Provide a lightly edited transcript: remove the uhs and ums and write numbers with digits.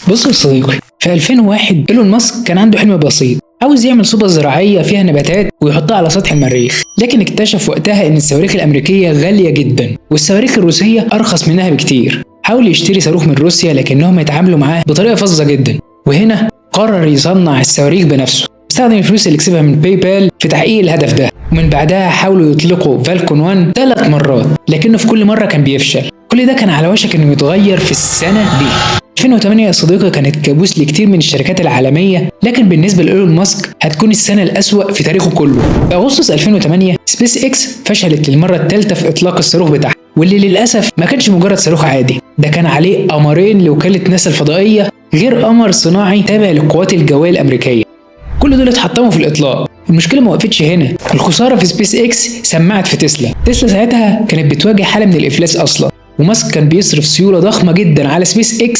بص يا صديقي، في 2001 ايلون ماسك كان عنده حلم بسيط، عاوز يعمل صوبة زراعية فيها نباتات ويحطها على سطح المريخ. لكن اكتشف وقتها ان الصواريخ الامريكية غالية جدا والصواريخ الروسية ارخص منها بكتير. حاول يشتري صاروخ من روسيا لكنهم يتعاملوا معاه بطريقة فظة جدا، وهنا قرر يصنع الصواريخ بنفسه. استخدم الفلوس اللي كسبها من باي بال في تحقيق الهدف ده، ومن بعدها حاولوا يطلقوا فالكون 1 3 مرات، لكنه في كل مرة كان بيفشل. كل ده كان على وشك انه يتغير في السنة دي. 2008 يا صديقي كانت كابوس لكتير من الشركات العالمية، لكن بالنسبة لإيلون ماسك هتكون السنة الأسوأ في تاريخه كله. في أغسطس 2008 سبيس اكس فشلت للمرة الثالثة في إطلاق الصاروخ بتاعها، واللي للأسف ما كانش مجرد صاروخ عادي، ده كان عليه قمرين لوكالة ناسا الفضائية، غير قمر صناعي تابع للقوات الجوية الأمريكية. كل دول اتحطموا في الإطلاق. المشكلة ما وقفتش هنا، الخسارة في سبيس اكس سمعت في تسلا. تسلا ساعتها كانت بتواجه حالة من الإفلاس أصلا، وماسك كان بيصرف سيولة ضخمة جدا على سبيس اكس.